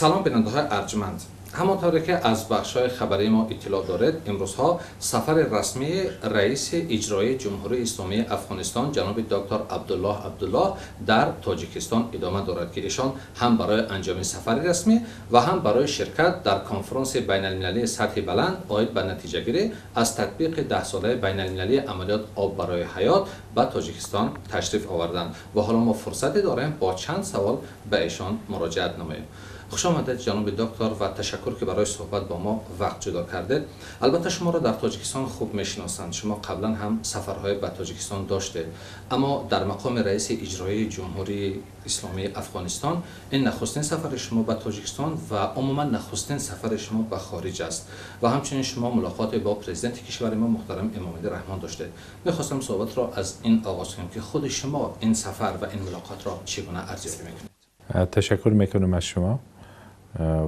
Салом, бинандаҳои арҷманд. Ҳамонтавре ки аз бахшҳои хабарии мо иттилоъ доред, имрӯзҳо сафари расмии раиси иҷроии Ҷумҳурии Исломии Афғонистон ҷаноби доктор Абдуллоҳ Абдуллоҳ дар Тоҷикистон идома дорад, ки эшон ҳам барои анҷоми сафари расмӣ ва ҳам барои ширкат дар конфронси байналмилалии сатҳи баланд оид ба натиҷагирӣ аз татбиқи даҳсолаи байналмилалии амалиёт «Об барои ҳаёт» ба Тоҷикистон ташриф оварданд ва ҳоло мо фурсате дорем бо чанд савол ба эшон муроҷиат намоем. Хуш омадед, ҷаноби доктор, ва ташаккур, ки барои суҳбат бо мо вақт ҷудо кардед. Албатта, шуморо дар Тоҷикистон хуб мешиносанд, шумо қаблан ҳам сафарҳое ба Тоҷикистон доштед, аммо дар мақоми раиси иҷроии Ҷумҳурии Исломии Афғонистон ин нахустин сафари шумо ба Тоҷикистон ва умуман нахустин сафари шумо ба хориҷ аст ва ҳамчунин шумо мулоқоте бо президенти кишвари мо муҳтарам Эмомалӣ Раҳмон доштед. Мехостам суҳбатро аз ин оғоз кунем, ки худи шумо ин сафар ва ин мулоқотро чӣ гуна арзёбӣ мекунед? Ташаккур мекунам аз шумо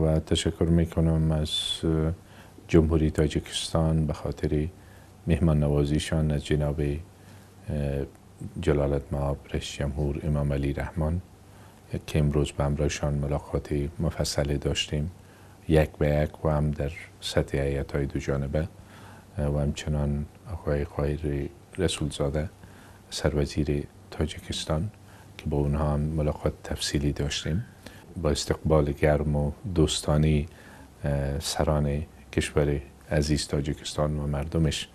ва ташаккур мекунам аз Ҷумҳурии Тоҷикистон ба хотири меҳмоннавозишон аз ҷаноби ҷалолат маоб раис ҷумҳур Эмомалӣ Раҳмон, ки имрӯз ба ҳамроҳшон мулоқоти муфассале доштем, یک به یک و هم در سطح هیئت‌های دو جانبه، و همچنان آقای قاهر رسولزاده، سروزیر تاجیکستان، که با اونها هم ملاقات تفصیلی داشتیم. با استقبال گرم و دوستانی سران کشور عزیز تاجیکستان و مردمش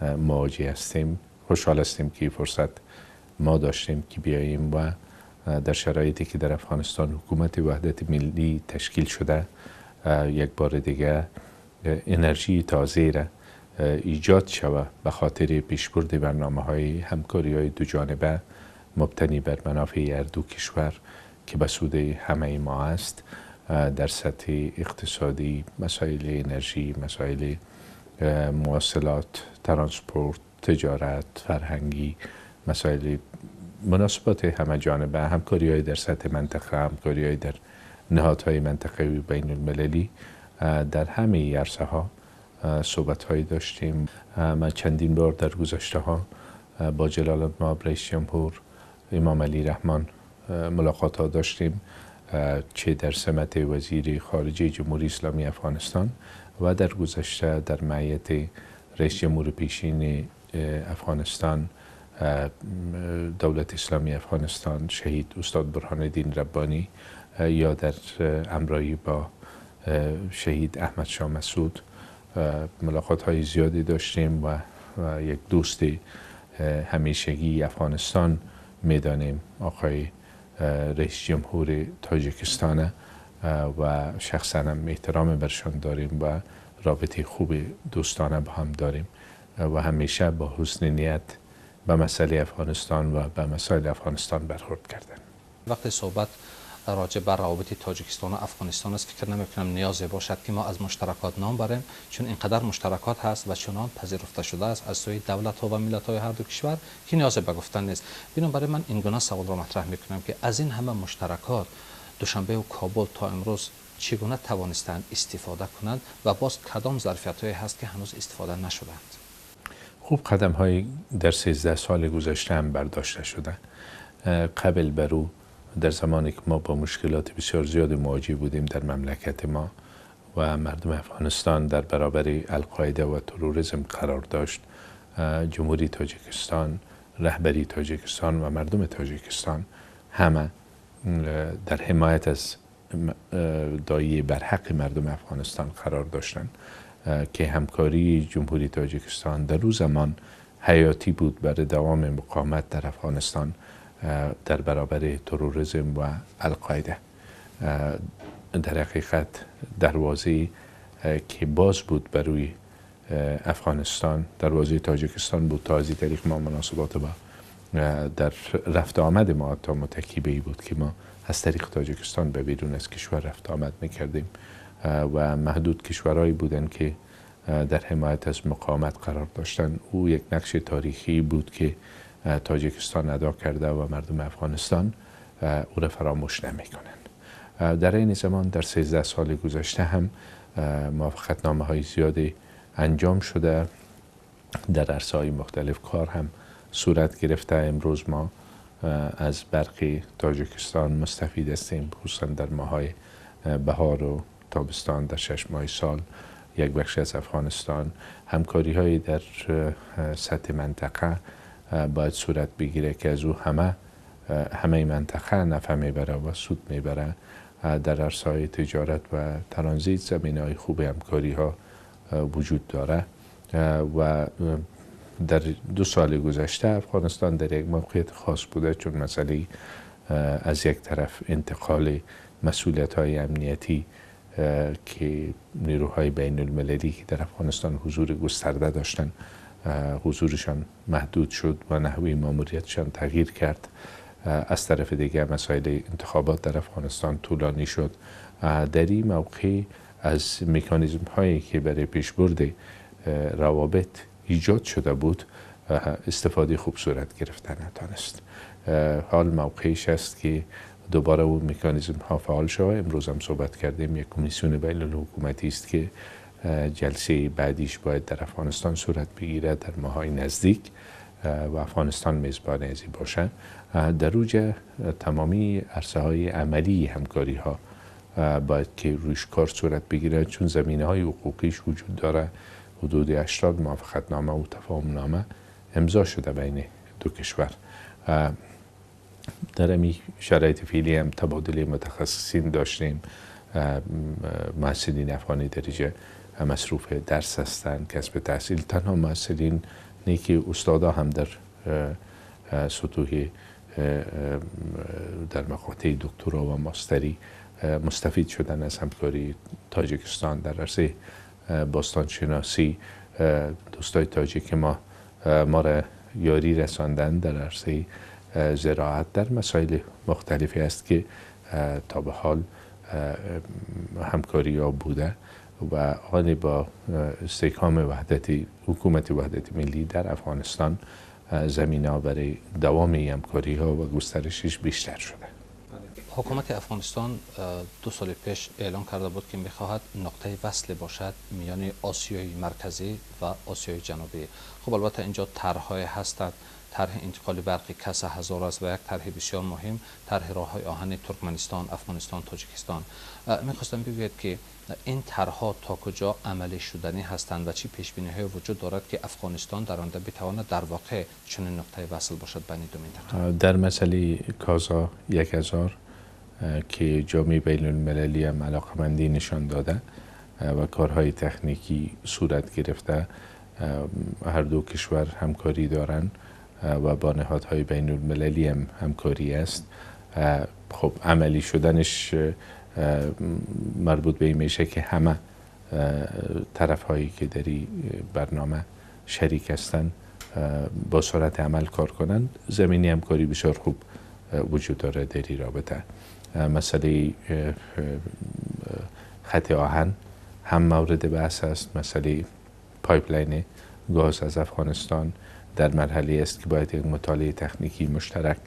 مواجه هستیم. خوشحال هستیم که فرصت ما داشتیم که بیاییم و در شرایطی که در افغانستان حکومت وحدت ملی تشکیل شده، یک بار دیگه انرژی تازه را ایجاد شود به خاطر پیشبرد برنامه های همکاری های دو جانبه مبتنی بر منافع هر دو کشور که به سود همه ما است، در سطح اقتصادی، مسائل انرژی، مسائل مواصلات، ترانسپورت، تجارت، فرهنگی، مسائل مناسبات همه جانبه، همکاری های در سطح منطقه، همکاری های در نهادهای منطقوی بین المللی، در همه عرصه ها صحبت هایی داشتیم. من چندین بار در گذشته ها با جلالت مآب رئیس جمهور امام علی رحمان ملاقات ها داشتیم، چه در سمت وزیر خارجه جمهوری اسلامی افغانستان و در گذشته در معیت رئیس جمهور پیشین افغانستان، دولت اسلامی افغانستان، شهید استاد برهان الدین ربانی، یا در همراهی با شهید احمد شاه مسعود ملاقات های زیادی داشتیم و یک دوست همیشگی افغانستان میدانیم آقای رئیس جمهور تاجیکستان و شخصا هم احترام برشان داریم و رابطه خوب دوستانه با هم داریم و همیشه با حسن نیت به مسئله افغانستان و به مسائل افغانستان برخورد کردن. وقتی صحبت راجع به روابط تاجیکستان و افغانستان است، فکر نمیکنم نیازی باشد که ما از مشترکات نام بریم، چون اینقدر مشترکات هست و چنان پذیرفته شده است از سوی دولت ها و ملت های هر دو کشور که نیازی به گفتن نیست. بنابراین من این گونه سوال را مطرح میکنم که از این همه مشترکات دوشنبه و کابل تا امروز چگونه توانستند استفاده کنند و باز کدام ظرفیت های هست که هنوز استفاده نشدند؟ خوب، قدم های در 13 سال گذشته هم برداشته شده. قبل برو در زمانی که ما با مشکلات بسیار زیاد مواجه بودیم در مملکت ما و مردم افغانستان در برابر القاعده و تروریسم قرار داشت، جمهوری تاجیکستان، رهبری تاجیکستان و مردم تاجیکستان همه در حمایت از دایی برحق مردم افغانستان قرار داشتند که همکاری جمهوری تاجیکستان در او زمان حیاتی بود برای دوام مقاومت در افغانستان در برابر تروریسم و القاعده. در حقیقت دروازه که باز بود بر افغانستان، دروازه تاجیکستان بود. تا از طریق ما مناسبات با در رفت آمد ما تا متکی به بود که ما از طریق تاجیکستان به بیرون از کشور رفت آمد میکردیم و محدود کشورهایی بودند که در حمایت از مقاومت قرار داشتن. او یک نقش تاریخی بود که تاجیکستان ادا کرده و مردم افغانستان او را فراموش نمیکنند. در این زمان در 13 سال گذشته هم موافقت نامه های زیادی انجام شده، در عرصه های مختلف کار هم صورت گرفته. امروز ما از برق تاجیکستان مستفید هستیم، خصوصا در ماهای بهار و تابستان در 6 ماه سال یک بخش از افغانستان. همکاری های در سطح منطقه باید صورت بگیره که از او همه منطقه نفع میبره و سود میبره. در عرصه تجارت و ترانزیت زمینه های خوب همکاری ها وجود داره و در 2 سال گذشته افغانستان در یک موقعیت خاص بوده، چون مسئله از یک طرف انتقال مسئولیت های امنیتی که نیروهای بین المللی که در افغانستان حضور گسترده داشتن حضورشان محدود شد و نحوه ماموریتشان تغییر کرد. از طرف دیگه مسائل انتخابات در افغانستان طولانی شد. در این موقع از مکانیزم هایی که برای پیشبرد روابط ایجاد شده بود استفاده خوب صورت گرفته نتانست. حال موقعش است که دوباره اون مکانیزم ها فعال شود. امروز هم صحبت کردیم، یک کمیسیون بین الحکومتی است که جلسه بعدیش باید در افغانستان صورت بگیره در ماهای نزدیک و افغانستان میزبان ازی باشه. در اوج تمامی عرصه های عملی همکاری ها باید که روش کار صورت بگیره، چون زمینه های حقوقیش وجود داره. حدود 80 موافقتنامه و تفاهم نامه امضا شده بین دو کشور. در این شرایط فعلی هم تبادل متخصصین داشتیم. محصلین افغانی درجه مصروف درس هستند، کسب تحصیل. تنها محصلین نه که استادا هم در سطوح در مقاطع دکترا و ماستری مستفید شدن از همکاری تاجیکستان در عرصه باستان شناسی. دوستای تاجیک ما را یاری رساندن در عرصه زراعت، در مسائل مختلفی است که تا به حال همکاری ها بوده و آن با استحکام حکومت وحدت ملی در افغانستان زمینه برای دوام همکاری ها و گسترشش بیشتر شده. حکومت افغانستان 2 سال پیش اعلان کرده بود که میخواهد نقطه وصل باشد میان آسیای مرکزی و آسیای جنوبی. خب البته اینجا طرح‌های هستند، طرح انتقال برق کسا هزار است و یک طرح بسیار مهم، طرح راه‌های آهن ترکمنستان، افغانستان، تاجیکستان. میخواستم بگوید که این طرح‌ها تا کجا عملی شدنی هستند و چی پیش‌بینی‌های وجود دارد که افغانستان در آینده بتواند در واقع چنین نقطه وصل باشد بین دو منطقه؟ در مسئله کازا 1000 که جامعه بین المللی هم علاقمندی نشان داده و کارهای تکنیکی صورت گرفته، هر دو کشور همکاری دارند و با نهادهای بین المللی هم همکاری است. خب عملی شدنش مربوط به این میشه که همه طرف هایی که در این برنامه شریک هستند با سرعت عمل کار کنند. زمینی همکاری بسیار خوب وجود داره در این رابطه. مسئله خط آهن هم مورد بحث است. مسئله pipeline گاز از افغانستان در مرحله است که باید یک مطالعه تکنیکی مشترک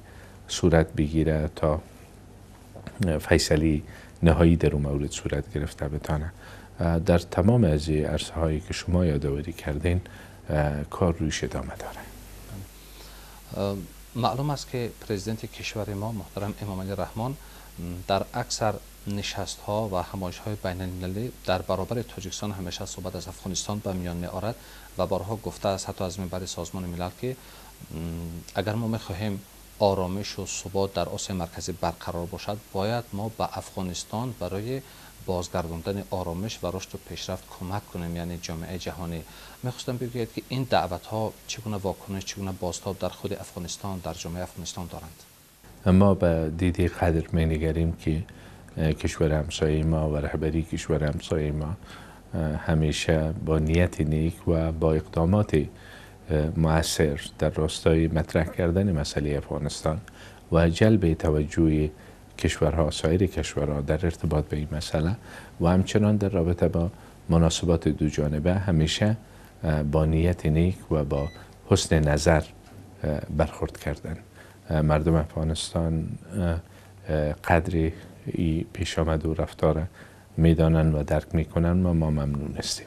صورت بگیره تا فیصله نهایی در اون مورد صورت گرفته بتانه. در تمام از عرصه هایی که شما یادآوری کردین کار رویش ادامه داره. معلوم است که پرزیدنت کشور ما محترم امامعلی رحمان در اکثر نشست ها و همایش های بین المللی در برابر تاجیکستان همیشه صحبت از افغانستان به میان می آرد و بارها گفته است حتی از منبر سازمان ملل که اگر ما میخواهیم آرامش و ثبات در آسیای مرکزی برقرار باشد باید ما به افغانستان برای بازگرداندن آرامش و رشد و پیشرفت کمک کنیم، یعنی جامعه جهانی. میخواستم بگوید که این دعوت ها چگونه واکنش، چگونه بازتاب در خود افغانستان، در جامعه افغانستان دارند؟ ما به دیده قدر می نگریم که کشور همسایه ما و رهبری کشور همسایه ما همیشه با نیت نیک و با اقدامات مؤثر در راستای مطرح کردن مسئله افغانستان و جلب توجه کشورها، سایر کشورها در ارتباط به این مسئله و همچنان در رابطه با مناسبات دو جانبه همیشه با نیت نیک و با حسن نظر برخورد کردن. مردم افغانستان قدر ای پیش آمد و رفتار میدانند و درک میکنند و ما ممنون هستیم.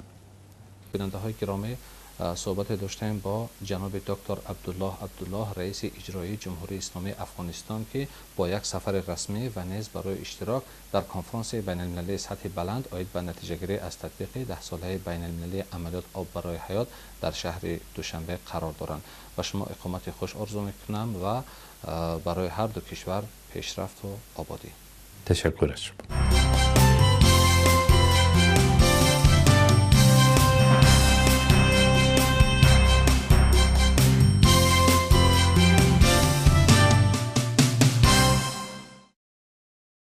بیننده های گرامی، Суҳбате доштем бо ҷаноби доктор Абдуллоҳ Абдуллоҳ, раиси иҷроии Ҷумҳурии Исломии Афғонистон, ки бо як сафари расмӣ ва низ барои иштирок дар конфронси байналмилалии сатҳи баланд оид ба натиҷагирӣ аз татбиқи даҳсолаи байналмилалии амалиёт «Об барои ҳаёт» дар шаҳри Душанбе қарор доранд. Ба шумо иқомати хуш орзу мекунам ва барои ҳар ду кишвар пешрафту ободӣ. Ташаккур аз шумо.